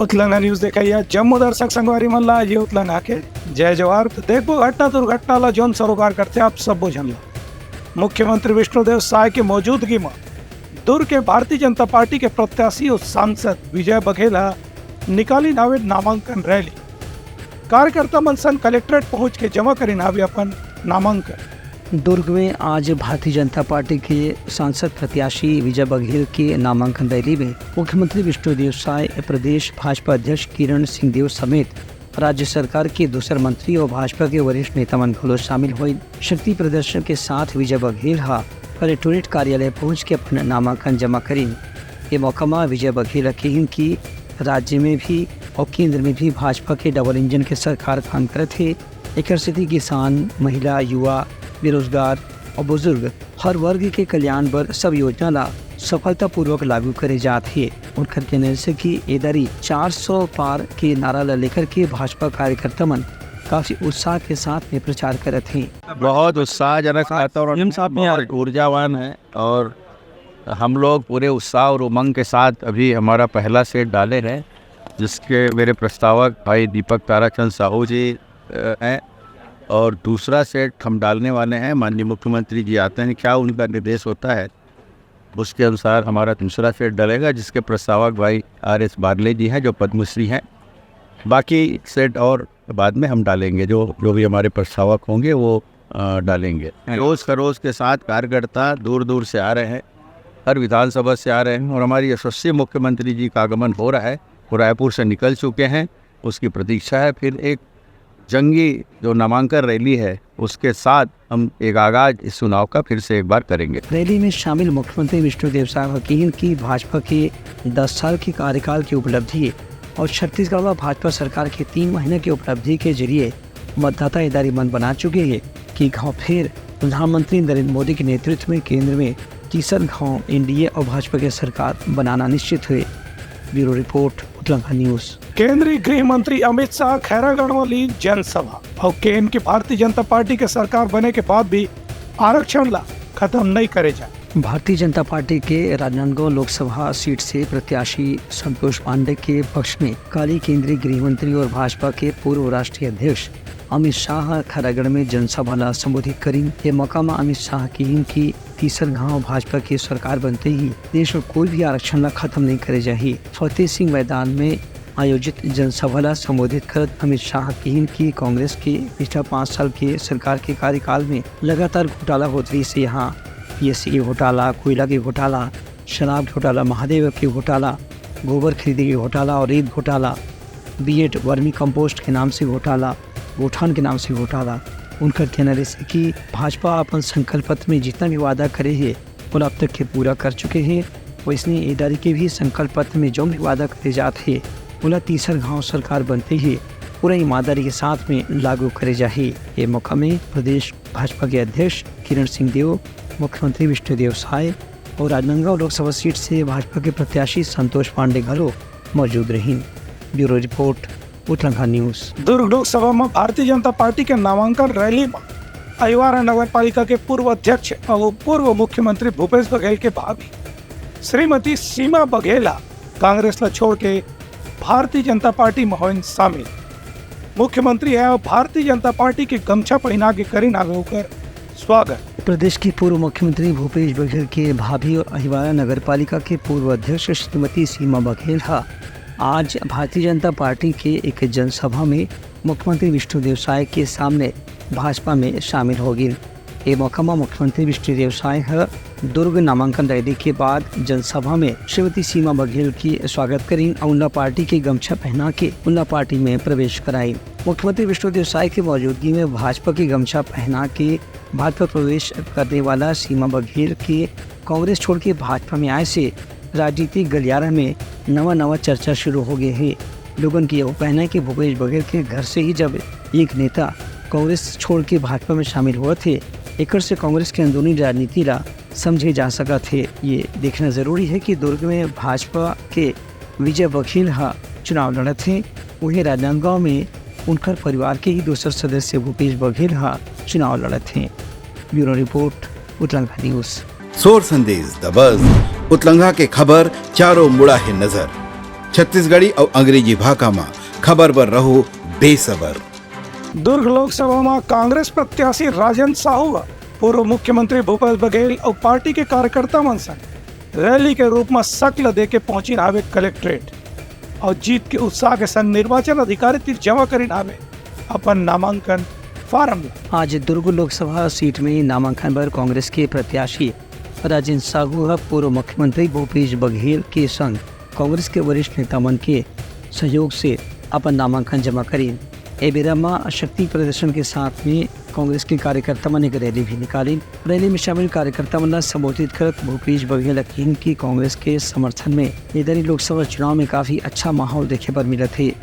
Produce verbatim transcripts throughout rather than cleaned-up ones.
उतलंगा news देखइया जम्मो दर्शक संगवारी मन ला ये उतलंगा के जय जोहार। तो देखबो घटना दुर्घटना ला जोन सरोकार करथे आप सब्बो झन ला। मुख्यमंत्री विष्णुदेव साय के मौजूदगी म दुर्ग के भारतीय जनता पार्टी के प्रत्याशी अउ सांसद विजय बघेल ह निकालिन हावे नामांकन रैली। कार्यकर्ता मन संग कलेक्ट्रेट पहुंच के जमा करिन हावे अपन नामांकन। दुर्ग में आज भारतीय जनता पार्टी के सांसद प्रत्याशी विजय बघेल के नामांकन रैली में मुख्यमंत्री विष्णुदेव साय, प्रदेश भाजपा अध्यक्ष किरण सिंहदेव समेत राज्य सरकार के दूसर मंत्री अउ भाजपा के वरिष्ठ नेता मन घलो शामिल होइन। शक्ति प्रदर्शन के साथ विजय बघेल ह कलेक्टोरेट कार्यालय पहुंच के अपन नामांकन जमा करिन। ये मौका म विजय बघेल ह किहिन कि राज्य में भी अउ केंद्र में भी भाजपा के डबल इंजन के सरकार काम करत हे। एकर सेती किसान, महिला, युवा, बेरोजगार अउ बुजुर्ग हर वर्ग के कल्याण बर सब योजना ला सफलतापूर्वक लागू करे जात हे। उनकर कहना हे कि ए दरी चार सौ पार के नारा ला लेकर के भाजपा कार्यकर्ता मन काफी उत्साह के साथ में प्रचार करत हे। बहुत उत्साहजनक वातावरण सीएम है, साहब ने बहुत आज ऊर्जावान है और हम लोग पूरे उत्साह और उमंग के साथ अभी हमारा पहला सेट डाले हैं, जिसके मेरे प्रस्तावक भाई दीपक ताराचंद साहू जी, अ, हैं और दूसरा सेट हम डालने वाले हैं। माननीय मुख्यमंत्री जी आते हैं, क्या उनका निर्देश होता है, उसके अनुसार हमारा दूसरा सेट डलेगा, जिसके प्रस्तावक भाई आर एस बारले जी हैं, जो पद्मश्री हैं। बाकी सेट और बाद में हम डालेंगे, जो, जो भी हमारे प्रस्तावक होंगे, वो, अ, डालेंगे। रोज खरोज के साथ कार्यकर्ता दूर दूर से आ रहे हैं, हर विधानसभा से आ रहे हैं और हमारे यशस्वी मुख्यमंत्री जी का आगमन हो रहा है, वो रायपुर से निकल चुके हैं, उसकी प्रतीक्षा है। फिर एक जंगी जो नामांकन रैली है, उसके साथ हम एक आगाज इस चुनाव का फिर से एक बार करेंगे। रैली में शामिल मुख्यमंत्री विष्णुदेव साय ह किहिन कि भाजपा के दस साल के कार्यकाल के उपलब्धि अउ छत्तीसगढ़ म भाजपा सरकार के तीन महीना के उपलब्धि के जरिए मतदाता ए दरी मन बना चुके हे कि एक घांव फेर प्रधानमंत्री नरेंद्र मोदी के नेतृत्व में केंद्र में तीसर घांव एनडीए अउ भाजपा के सरकार बनाना निश्चित हे। ब्यूरो रिपोर्ट, उतलंगा न्यूज। केंद्रीय गृह मंत्री अमित शाह खैरागढ़ म लीन जनसभा अउ केहेन कि भारतीय जनता पार्टी के सरकार बने के बाद भी आरक्षण ला खत्म नइ करे जाए। भारतीय जनता पार्टी के राजनांदगांव लोकसभा सीट से प्रत्याशी संतोष पांडे के पक्ष में काली केंद्रीय गृह मंत्री अउ भाजपा के पूर्व राष्ट्रीय अध्यक्ष अमित शाह ह खैरागढ़ में जनसभा ला संबोधित करिन। ये मौका म अमित शाह किहिन कि तीसर घांव भाजपा के सरकार बनते ही देश म कोई भी आरक्षण ला खत्म नइ करे जाही। फतेह सिंह मैदान में आयोजित जनसभा ला संबोधित करत अमित शाह किहिन कि कांग्रेस के पिछला पाँच साल के सरकार के कार्यकाल में लगातार घोटाला होत रहिस हे। यहाँ पीएससी के घोटाला, कोयला के घोटाला, शराब घोटाला, महादेव के घोटाला, गोबर खरीदे के घोटाला अउ रेत घोटाला, बीएड वर्मी कंपोस्ट के नाम से घोटाला, गोठान के नाम से घोटाला। उनकर कहना रहिस कि भाजपा अपन संकल्प पत्र में जितना भी वादा करे हे, ओला अब तक के पूरा कर चुके हे। वइसने ए दरी के भी संकल्प पत्र में जउन भी वादा करे जात हे, ओला तीसर घांव सरकार बनते ही पूरा ईमानदारी के साथ में लागू करे जाही। ये मौका में प्रदेश भाजपा के अध्यक्ष किरण सिंहदेव, मुख्यमंत्री विष्णुदेव साय अउ राजनांदगांव लोकसभा सीट से भाजपा के प्रत्याशी संतोष पांडे घलो मौजूद रहिन। ब्यूरो रिपोर्ट, उतलंगा न्यूज। दुर्ग लोकसभा म भारतीय जनता पार्टी के नामांकन रैली म अहिवारा नगर पालिका के पूर्व अध्यक्ष अउ पूर्व मुख्यमंत्री भूपेश बघेल के भाभी श्रीमती सीमा बघेल ह कांग्रेस ल छोड़ के भारतीय जनता पार्टी म होइन शामिल। मुख्यमंत्री ह भारतीय जनता पार्टी के गमछा पहिना के करिन हावे ओकर स्वागत। प्रदेश के पूर्व मुख्यमंत्री भूपेश बघेल के भाभी अउ अहिवारा नगर पालिका के पूर्व अध्यक्ष श्रीमती सीमा बघेल ह आज भारतीय जनता पार्टी के एक जनसभा में मुख्यमंत्री विष्णुदेव साय के सामने भाजपा में शामिल हो गिन। ए मौका म मुख्यमंत्री विष्णुदेव साय ह दुर्ग नामांकन रैली के बाद जनसभा में श्रीमती सीमा बघेल के स्वागत करिन अउ उनला पार्टी के गमछा पहना के उनला पार्टी में प्रवेश कराइन। मुख्यमंत्री विष्णुदेव साय के मौजूदगी में भाजपा के गमछा पहना के भाजपा प्रवेश करने वाला सीमा बघेल के कांग्रेस छोड़ के भाजपा में आए से राजनीतिक गलियारा में नवा नवा चर्चा शुरू हो गए हे। लोगन के यह कहना है कि भूपेश बघेल के घर से ही जब एक नेता कांग्रेस छोड़ के भाजपा में शामिल होवत हे, एकर से कांग्रेस के अंदरूनी राजनीति ला समझे जा सकत हे। ये देखना जरूरी है कि दुर्ग में भाजपा के विजय बघेल ह चुनाव लड़त हे, वहीं राजनांदगांव में उनकर परिवार के ही दूसर सदस्य भूपेश बघेल ह चुनाव लड़त हे। ब्यूरो रिपोर्ट, उतलंगा न्यूज। सोर संदेश द बज, उतलंगा के खबर चारों मुड़ा हे नजर। छत्तीसगढ़ी अउ अंग्रेजी भाखा म खबर बर रहो बेसबर। दुर्ग लोकसभा म कांग्रेस प्रत्याशी राजेंद्र साहू ह पूर्व मुख्यमंत्री भूपेश बघेल अउ पार्टी के कार्यकर्ता मन संग रैली के रूप म शक्ल देके पहुंचिन हावे कलेक्ट्रेट अउ जीत के उत्साह के संग निर्वाचन अधिकारी तीर जमा करिन हावे अपन नामांकन फार्म ला। आज दुर्ग लोकसभा सीट में नामांकन बर कांग्रेस के प्रत्याशी राजेंद्र साहू ह पूर्व मुख्यमंत्री भूपेश बघेल के संग कांग्रेस के वरिष्ठ नेता मन के सहयोग से अपन नामांकन जमा करीन। ए बेरा म शक्ति प्रदर्शन के साथ में कांग्रेस के कार्यकर्ता मन एक रैली भी निकालिन। रैली में शामिल कार्यकर्ता मन ला संबोधित करत भूपेश बघेल ह किहीन कि कांग्रेस के समर्थन में ए दरी लोकसभा चुनाव में काफी अच्छा माहौल देखे बर मिलत हे।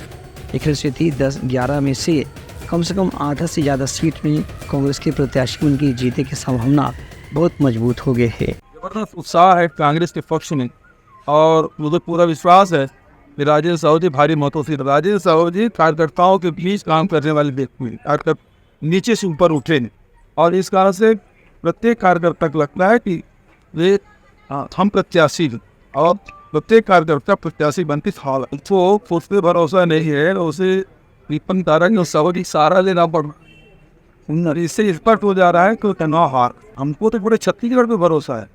एखर सेती दस ग्यारह में से कम से कम आधा से ज्यादा सीट में कांग्रेस के प्रत्याशी मन के जीते के संभावना बहुत मजबूत हो गए हे। जबरदस्त उत्साह है कांग्रेस के पक्ष में और मुझे पूरा विश्वास है कि राजेंद्र साहू जी भारी मतों से, राजेंद्र साहू जी कार्यकर्ताओं के बीच काम करने वाले व्यक्ति हैं। कार्यकर्ता नीचे से ऊपर उठे हैं और इस कारण से प्रत्येक कार्यकर्ता को लगता है कि वे, हाँ, हम प्रत्याशी हैं और प्रत्येक कार्यकर्ता प्रत्याशी बनती हाल है। तो खुद पे भरोसा नहीं है, उसे विपन तारा ने साहू जी सारा लेना पड़ रहा है। इससे स्पष्ट हो जा रहा है कि चुनाव हार। हमको तो पूरे छत्तीसगढ़ पे भरोसा है,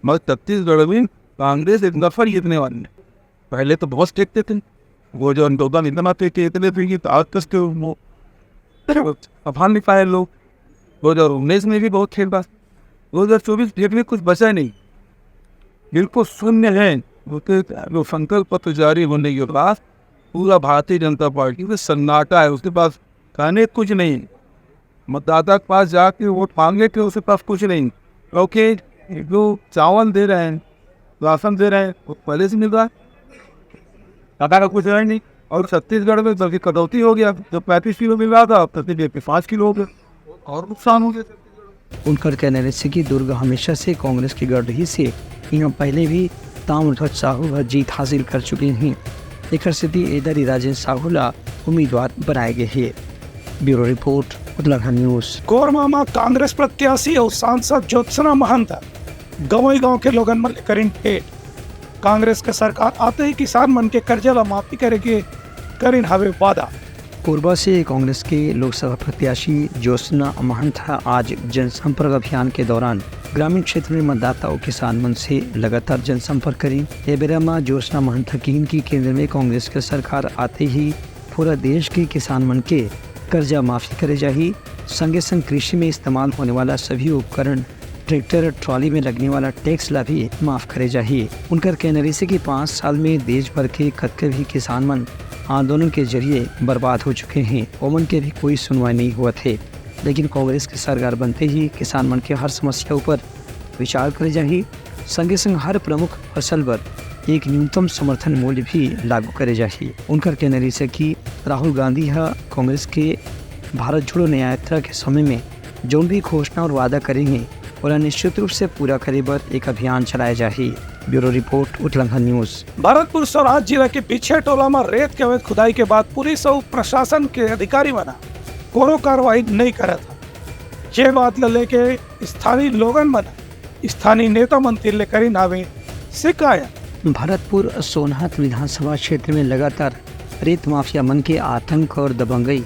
मगर छत्तीसगढ़ में कांग्रेस एक दफा जीतने वाली है। पहले तो बहुत देखते थे, वो जो अंडोदा निधन आते थे इतने थे कि आज तक के वो अब हार नहीं पाए लोग। दो हजार उन्नीस में भी बहुत खेल था, दो हजार चौबीस फिर भी कुछ बचा नहीं, बिल्कुल शून्य है। उनके जो संकल्प पत्र जारी होने के बाद पूरा भारतीय जनता पार्टी में सन्नाटा है, उसके पास कहने कुछ नहीं। मतदाता के पास जाके वोट मांगने के उसके पास कुछ नहीं, क्योंकि जो चावल दे रहे हैं, राशन दे रहे हैं, वो पहले से मिल रहा है, दादा का कुछ है नहीं। और छत्तीसगढ़ में जल्दी कटौती हो गया, जो पैंतीस किलो मिल रहा था, अब तक पाँच किलो हो गया और नुकसान हो गया। उनकर कहना रहिसे कि दुर्ग हमेशा से कांग्रेस के गढ़ रहिसे। इहां पहले भी ताम्रध्वज साहू ह जीत हासिल कर चुके हैं। एकर सेती ए दरी राजेंद्र साहू ला उम्मीदवार बनाए गए हे। ब्यूरो रिपोर्ट, उतलाघाट न्यूज। कोरबा म कांग्रेस प्रत्याशी अउ सांसद ज्योत्सना महंत गंवई गांव के लोगन मन ले करिन भेंट। कांग्रेस के सरकार आते ही किसान मन के कर्जा ला माफी करे के करिन हावे वादा। कोरबा से कांग्रेस के लोकसभा प्रत्याशी ज्योत्सना महंत ह आज जनसंपर्क अभियान के दौरान ग्रामीण क्षेत्र में मतदाता अउ किसान मन से लगातार जनसंपर्क करिन। ए बेरा म ज्योत्सना महंत ह किहीन कि केंद्र में कांग्रेस के सरकार आते ही पूरा देश के किसान मन के कर्जा माफी करे जाही। संगे संग कृषि में इस्तेमाल होने वाला सभी उपकरण, ट्रैक्टर, ट्रॉली में लगने वाला टैक्स ला भी माफ करे जाही। उनकर कहना रहिसे कि पाँच साल में देश भर के कतके भी किसान मन आंदोलन के जरिए बर्बाद हो चुके हैं, ओमन के भी कोई सुनवाई नहीं होवत हे। लेकिन कांग्रेस के सरकार बनते ही किसान मन के हर समस्या ऊपर विचार करे जाही। संगे संग हर प्रमुख फसल बर एक न्यूनतम समर्थन मूल्य भी लागू करे जाही। उनकर कहना रहिसे कि राहुल गांधी ह कांग्रेस के भारत जोड़ो न्याय यात्रा के समय में जौन भी घोषणा और वादा करे हे, ओला निश्चित रूप से पूरा करे बर एक अभियान चलाए जाही। ब्यूरो रिपोर्ट, उतलंघा न्यूज। भरतपुर सौराठ जिला के बिछे टोला म रेत के अवैध खुदाई के बाद पुलिस अउ प्रशासन के अधिकारी मन ह कोनो कार्रवाई नइ करत हे, जे बात ल लेके स्थानीय लोगन मन ह स्थानीय नेता मन तीर ले करिन हावे शिकायत। भरतपुर सोनहत विधानसभा क्षेत्र में लगातार रेत माफिया मन के आतंक और दबंगई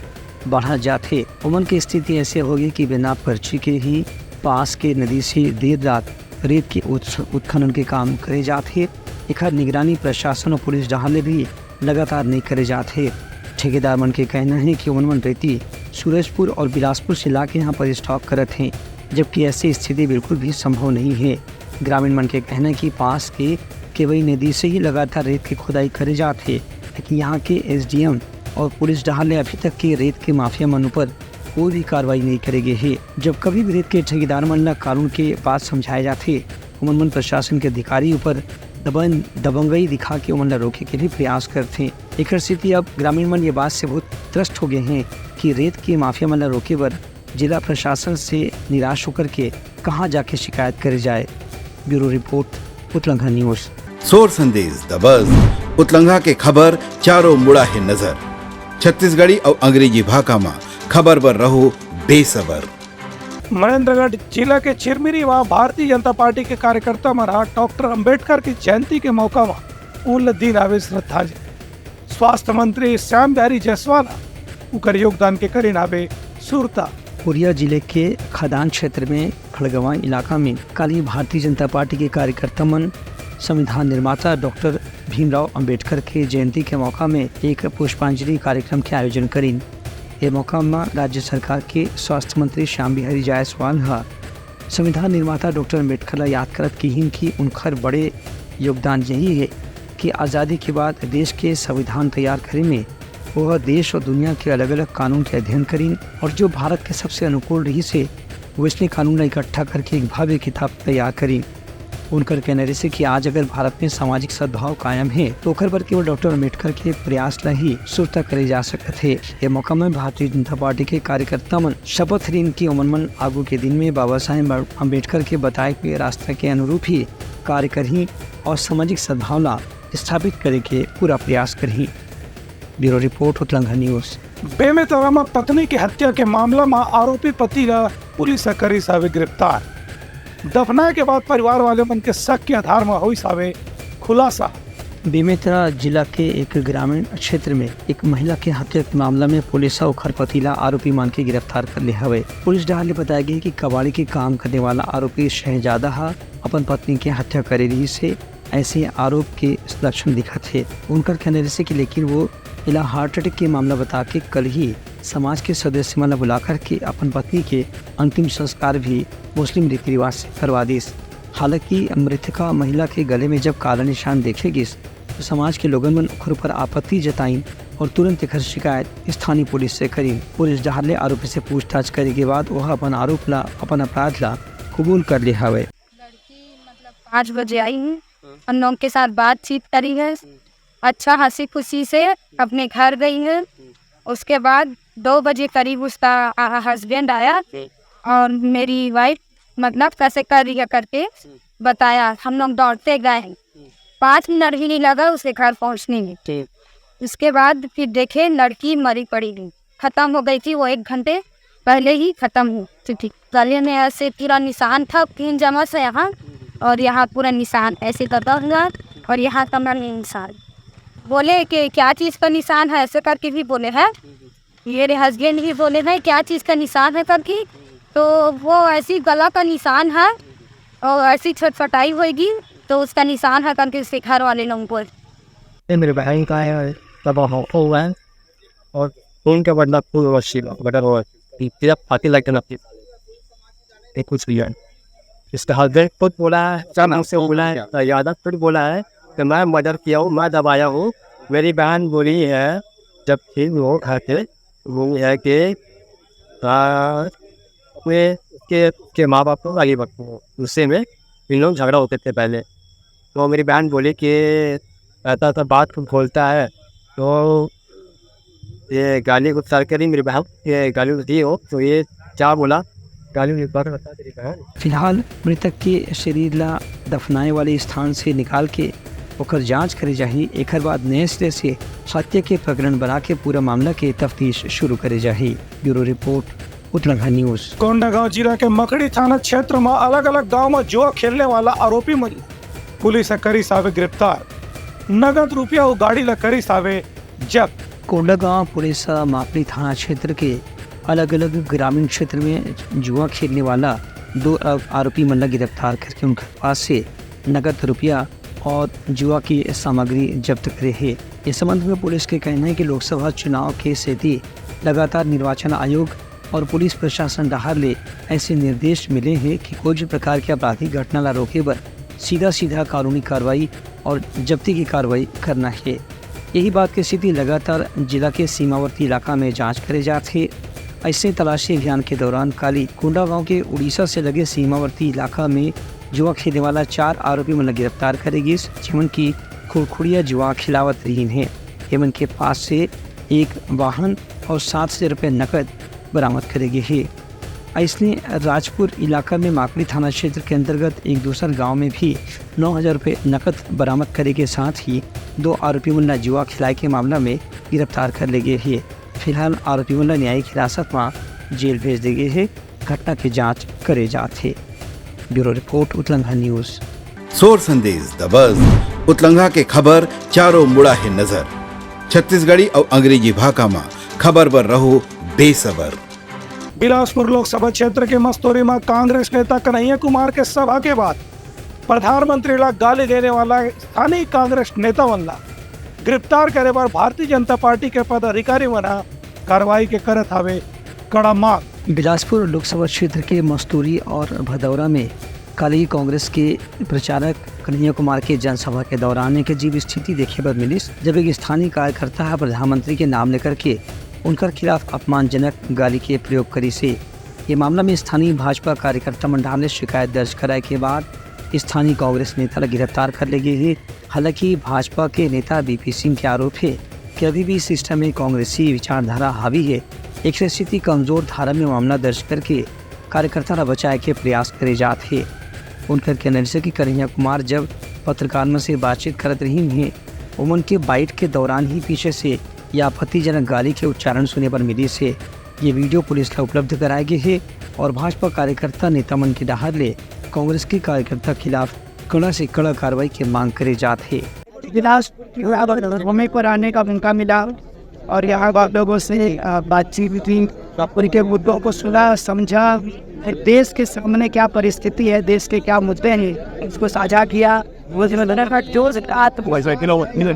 बढ़ा जात हे। ओमन के स्थिति ऐसे होगे कि बिना पर्ची के ही पास के नदी से देर रात रेत के उत्स-, उत्खनन के काम करे जात हे। एखर निगरानी प्रशासन और पुलिस डहार ले भी लगातार नइ करे जात हे। ठेकेदार मन के कहना हे कि ओमन मन रेती सूरजपुर और बिलासपुर से लाके यहाँ पर स्टॉक करत हे, जबकि ऐसी स्थिति बिल्कुल भी संभव नहीं हे। ग्रामीण मन के कहना हे कि पास के केवई नदी से ही लगातार रेत के खुदाई करे जात हे, लेकिन यहाँ के एसडीएम और पुलिस डहार ले अभी तक के रेत के माफिया मन ऊपर कोई भी कार्रवाई नइ करे गे हे। जब कभी भी रेत के ठेकेदार मन ला कानून के बात समझाए जाथे, ओमन मन प्रशासन के अधिकारी ऊपर दबन-, दबंगई दिखा के ओमन ला रोके के भी प्रयास करथे। एकर सेती अब ग्रामीण मन ये बात से बहुत त्रस्त हो गए हैं कि रेत के माफिया मन ला रोके बर जिला प्रशासन से निराश होकर के कहाँ जाके शिकायत करे जाए। ब्यूरो रिपोर्ट, उतलंघा न्यूज। सोर संदेश दबस, उतलंघा के खबर चारों मुड़ा हे नजर। छत्तीसगढ़ी अउ अंग्रेजी भाखा म खबर बर रहो बेसबर। मनेन्द्रगढ़ जिला के चिरमिरी म भारतीय जनता पार्टी के कार्यकर्ता मन ह डॉक्टर अंबेडकर की जयंती के मौका म उन ल दीन हावे श्रद्धांजलि। स्वास्थ्य मंत्री श्याम बिहारी जायसवाल ह उकर योगदान के करिन हावे सुरता। कोरिया जिले के खदान क्षेत्र में खड़गवां इलाका में काली भारतीय जनता पार्टी के कार्यकर्ता मन संविधान निर्माता डॉक्टर भीमराव अंबेडकर के जयंती के मौका में एक पुष्पांजलि कार्यक्रम के आयोजन करिन। ये मौका म राज्य सरकार के स्वास्थ्य मंत्री श्याम बिहारी जायसवाल ह संविधान निर्माता डॉक्टर अंबेडकर ला याद करत किहिन कि उनकर बड़े योगदान यही है कि आजादी के बाद देश के संविधान तैयार करे में वह देश और दुनिया के अलग-अलग कानून के अध्ययन करिन और जो भारत के सबसे अनुकूल रहिस हे, वैसने कानून ला इकट्ठा करके एक भव्य किताब तैयार करिन। उनकर कहना रहिस कि आज अगर भारत में सामाजिक सद्भाव कायम हे, तो ओकर बर केवल डॉक्टर अंबेडकर के प्रयास ला ही सुरता करे जा सकत हे। ये मौका में भारतीय जनता पार्टी के कार्यकर्ता मन शपथ लीन कि ओमन मन आगू के दिन में बाबा साहेब अंबेडकर के बताए हुए रास्ता के अनुरूप ही कार्य करही और सामाजिक सद्भाव ला स्थापित करे के पूरा प्रयास करही। ब्यूरो रिपोर्ट, उतलंघा न्यूज। बेमेतरा म पत्नी के हत्या के मामला म आरोपी पति ला पुलिस ह करिस हवे गिरफ्तार। दफनाए के बाद परिवार वाले मन के शक के आधार म होइस हवे खुलासा। बेमेतरा जिला के एक ग्रामीण क्षेत्र में एक महिला के हत्या के मामला में पुलिस ह ओखर पति ला आरोपी मान के गिरफ्तार कर ले हवे। पुलिस डहार ले बताया गया कि कबाड़ी के काम करने वाला आरोपी शहजादा ह अपन पत्नी के हत्या करे रहिस हे। ऐसे आरोप के लक्षण दिखत हे। उनकर कहना रहिस हे कि लेकिन वो एला हार्ट अटैक के मामला बता के कल ही समाज के सदस्य मन ला बुला करके अपन पत्नी के अंतिम संस्कार भी मुस्लिम रीति रिवाज से करवा दिस। हालांकि मृतका महिला के गले में जब काला निशान देखे गिस, तो समाज के लोगन मन ओखर ऊपर आपत्ति जताइन और तुरंत एखर शिकायत स्थानीय पुलिस से करिन। पुलिस डहार ले आरोपी से पूछताछ करे के बाद वह अपन आरोप ला, अपन अपराध ला कबूल कर ले हवे। लड़की मतलब पाँच बजे आई है, हम लोग के साथ बातचीत करी है, अच्छा हंसी खुशी से अपने घर गई है। उसके बाद दो बजे करीब उसका हस्बैंड आया और मेरी वाइफ मतलब कैसे कर रही है करके बताया। हम लोग दौड़ते गए, पाँच मिनट भी नहीं लगा उसे घर पहुंचने में। उसके बाद फिर देखे लड़की मरी पड़ी हुई, खत्म हो गई थी, वो एक घंटे पहले ही खत्म हो चुकी। गले में ऐसे पूरा निशान था, तीन जमा से यहाँ और यहाँ पूरा निशान ऐसे दबा हुआ और यहाँ कमर में निशान। बोले कि क्या चीज़ का निशान है, ऐसे करके भी बोले हैं। मेरे हस्बैंड भी बोले हैं क्या चीज़ का निशान है करके, तो वो ऐसी गला का निशान है और ऐसी छटपटाई होगी तो उसका निशान है करके उसके घर वाले लोग बोल। ये मेरे बहन का है, तब हम हो गए और खून के बदला खून वशी बदल हो, सिर्फ फांसी लगते ना। ये कुछ भी है। इसका हस्बैंड खुद बोला है, क्या नाम से बोला है, यादव खुद बोला है कि मैं मर्डर किया हूँ, मैं दबाया हूँ। मेरी बहन बोली है जब फिर वो घर के बोली है कि आ, अपने के, के माँ बाप को गाली बकते हैं, गुस्से में इन लोग झगड़ा होते थे पहले। तो मेरी बहन बोली कि ऐसा ऐसा बात को बोलता है, तो ये गाली गुस्सा करी मेरी बहन, ये गाली दी हो तो ये क्या बोला, गाली निकाल बता तेरी बहन। फिलहाल मृतक के शरीर ला दफनाए वाले स्थान से निकाल के ओकर जांच करे जाही। एकर बाद नए सिरे से हत्या के प्रकरण बना के पूरा मामला के तफ्तीश शुरू करे जाही। ब्यूरो रिपोर्ट, उतलंघा न्यूज। कोंडागांव जिला के मकड़ी थाना क्षेत्र म अलग-अलग गांव म जुआ खेलने वाला आरोपी मन पुलिस ह करिस हावे गिरफ्तार। नगद रुपया अउ गाड़ी ल करिस हावे जब्त। कोंडागांव पुलिस ह माकड़ी थाना क्षेत्र के अलग-अलग ग्रामीण क्षेत्र में जुआ खेलने वाला दो आ-, आरोपी मन ल गिरफ्तार करके उनके पास से नगद रुपया और जुआ की सामग्री जब्त करे हे। इस संबंध में पुलिस के कहना है कि लोकसभा चुनाव के सेती लगातार निर्वाचन आयोग और पुलिस प्रशासन डहार ले ऐसे निर्देश मिले हैं कि कोई भी प्रकार के आपराधिक घटना ला रोके बर सीधा-सीधा कानूनी कार्रवाई और जब्ती की कार्रवाई करना है। यही बात के सेती लगातार जिला के सीमावर्ती इलाका में जांच करे जात हे। ऐसे तलाशी अभियान के दौरान काली कोंडागांव के उड़ीसा से लगे सीमावर्ती इलाका में जुआ खेलने वाला चार आरोपी मन ला गिरफ्तार करे गिस, जेमन की खुड़खुड़िया जुआ खिलावत रहिन हे। एमन के पास से एक वाहन और सात सौ रुपये नकद बरामद करे गे हे। अइसने राजपुर इलाका में माकड़ी थाना क्षेत्र के अंतर्गत एक दूसर गांव में भी नौ हजार रुपये नकद बरामद करे के साथ ही दो आरोपी मन ला जुआ खिलाए के मामला में गिरफ्तार कर ले गे हे। फिलहाल आरोपी मन ला न्यायिक हिरासत म जेल भेज दे गे हे। घटना के जांच करे जात हे। ब्यूरो रिपोर्ट, उतलंघा न्यूज। सोर संदेश, द बज, उतलंघा के खबर चारों मुड़ा हे नजर। छत्तीसगढ़ी अउ अंग्रेजी भाखा म खबर बर रहो बेसबर। बिलासपुर लोकसभा क्षेत्र के मस्तूरी म कांग्रेस नेता कन्हैया कुमार के सभा के बाद प्रधानमंत्री ला गाली देने वाला स्थानीय कांग्रेस नेता मन ला गिरफ्तार करे बर भारतीय जनता पार्टी के पदाधिकारी मन ह कार्रवाई के करत हवे कड़ा मांग। बिलासपुर लोकसभा क्षेत्र के मस्तूरी और भदौरा में काली कांग्रेस के प्रचारक कन्हैया कुमार के जनसभा के दौरान एक अजीब स्थिति देखे बर मिलिस, जब एक स्थानीय कार्यकर्ता ह प्रधानमंत्री के नाम लेकर के उनकर खिलाफ अपमानजनक गाली के प्रयोग करिस हे। ये मामला में स्थानीय भाजपा कार्यकर्ता मन डाहर ले शिकायत दर्ज कराए के बाद स्थानीय कांग्रेस नेता ला गिरफ्तार कर ले गे हे। हालांकि भाजपा के नेता बीपी सिंह के आरोप हे कि अभी भी सिस्टम में कांग्रेसी विचारधारा हावी हे, एक स्थिति कमजोर धारा में मामला दर्ज करके कार्यकर्ता ला बचाए के प्रयास करे जात हे। उनकर कहना हे कि कन्हैया कुमार जब पत्रकार मन से बातचीत करत रहिन हे, ओमन के बाइट के दौरान ही पीछे से ये आपत्तिजनक गाली के उच्चारण सुने बर मिलिस हे। ये वीडियो पुलिस ला उपलब्ध कराए गे हे और भाजपा कार्यकर्ता नेता मन के डाहर ले कांग्रेस के कार्यकर्ता खिलाफ कड़ा से कड़ा कार्रवाई के मांग करे जात हे। बिलासपुर भूमि पर आने का मौका मिला और यहाँ पर लोगों से, अ, बातचीत की, उनके मुद्दों को सुना, समझा, देश के सामने क्या परिस्थिति है, देश के क्या मुद्दे हैं, उसको साझा किया। मुझे लगा जो बात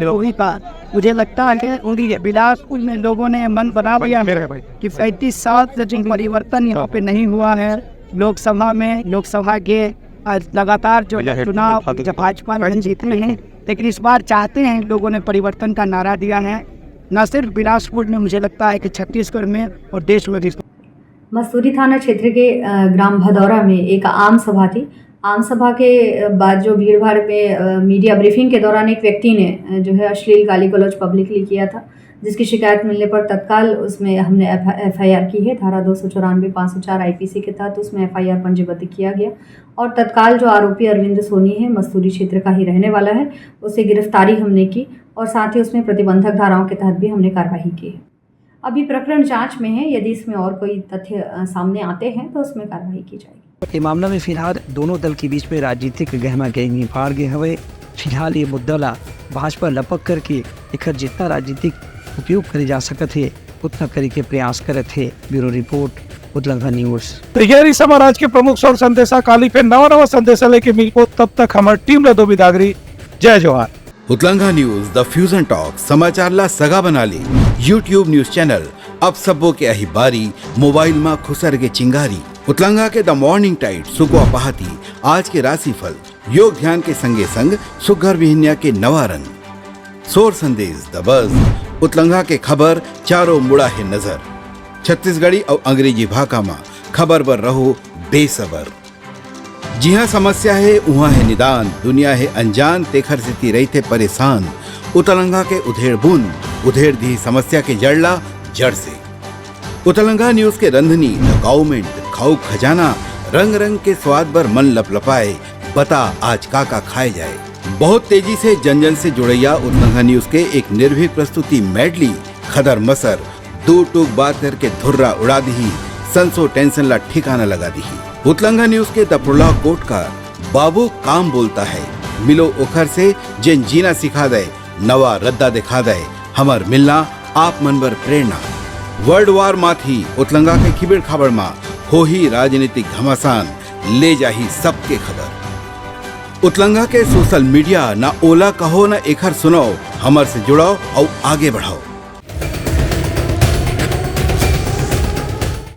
हुई था, मुझे लगता है कि उनकी बिलासपुर में लोगों ने मन बना लिया है कि पैंतीस साल से जो परिवर्तन यहाँ पे नहीं हुआ है लोकसभा में, लोकसभा के, अ, लगातार जो भैया, हेडफोन चुनाव उठा दो। जब भाजपा में जीते हैं, लेकिन इस बार चाहते हैं, लोगों ने परिवर्तन का नारा दिया है, न सिर्फ बिलासपुर में, मुझे लगता है कि छत्तीसगढ़ में और देश में भी। मस्तूरी थाना क्षेत्र के, अ, ग्राम भदौरा में एक आम सभा थी। आम सभा के, अ, बाद जो भीड़ भाड़ में, अ, मीडिया ब्रीफिंग के दौरान एक व्यक्ति ने, अ, जो है अश्लील गाली गलौज पब्लिकली किया था, जिसकी शिकायत मिलने पर तत्काल उसमें हमने एफ-, एफआईआर की है। धारा दो सौ चौरानवे, पाँच सौ चार आईपीसी के तहत उसमें एफआईआर पंजीबद्ध किया गया और तत्काल जो आरोपी अरविंद सोनी है, मस्तूरी क्षेत्र का ही रहने वाला है, उसे गिरफ्तारी हमने की और साथ ही उसमें प्रतिबंधक धाराओं के तहत भी हमने कार्रवाई की है। अभी प्रकरण जांच में है, यदि इसमें और कोई तथ्य, अ, सामने आते हैं तो उसमें कार्रवाई की जाएगी। ये मामला में फिलहाल दोनों दल के बीच में राजनीतिक गहमा गहमी बाढ़ गे हवे। फिलहाल ये मुद्दा ला भाजपा लपक करके एकर जितना राजनीतिक उपयोग करे जा सकत हे, उतना करे के प्रयास करत हे। ब्यूरो रिपोर्ट, उतलंघा न्यूज। तो ये रहिस हमर आज के प्रमुख सौर संदेशा। काली फिर नवा नवा संदेशा लेके मिलबो, तब तक हमर टीम ला दो बिदागरी। जय जोहार। उतलंघा न्यूज, द फ्यूजन टॉक, समाचार ला सगा बना ले। YouTube न्यूज चैनल अब सबो के अही बारी, मोबाइल मा खुसर के चिंगारी। उतलंघा के द मॉर्निंग टाइड, सुकवा पहाती, आज के राशिफल, योग ध्यान के संगे संग सुग्घर बिहनिया के नवा रंग। सोर संदेश, द बज, उतलंघा के खबर, चारों मुड़ा हे नजर। छत्तीसगढ़ी अउ अंग्रेजी भाखा मा खबर बर रहो बेसबर। जिहाँ समस्या हे, उहाँ हे निदान, दुनिया हे अनजान, तेखर सेती रहिथे परेशान। उतलंघा के उधेड़ बुन, उधेड़ दिही समस्या के जड़ ला जड़ से। उतलंघा न्यूज के रंधनी, द काउमेंट, खाऊ खजाना, रंग रंग के स्वाद बर मन लपलपाए, बता आज का का खाए जाए। बहुत तेजी से जन जन से जुड़ैया उतलंघा न्यूज के एक निर्भीक प्रस्तुति मेडली, खदर मसर, दू टूक बात करके धुर्रा उड़ा दिही, संसो टेंशन ला ठिकाना लगा दिही। उतलंघा न्यूज के द प्रोलॉग कोट का बाबू काम बोलता है, मिलो ओखर से जेन जीना सिखा दे, नवा रद्दा दिखा दे, हमर मिलना आप मन बर प्रेरणा। वर्ल्ड वार माथी उतलंघा के खिबेड़ खाबड़ मा होही राजनीतिक घमासान, ले जाही सबके खबर। उतलंघा के सोशल मीडिया, ना ओला कहो ना एखर सुनाओ, हमर से जुड़ाओ अउ आगे बढ़ाओ।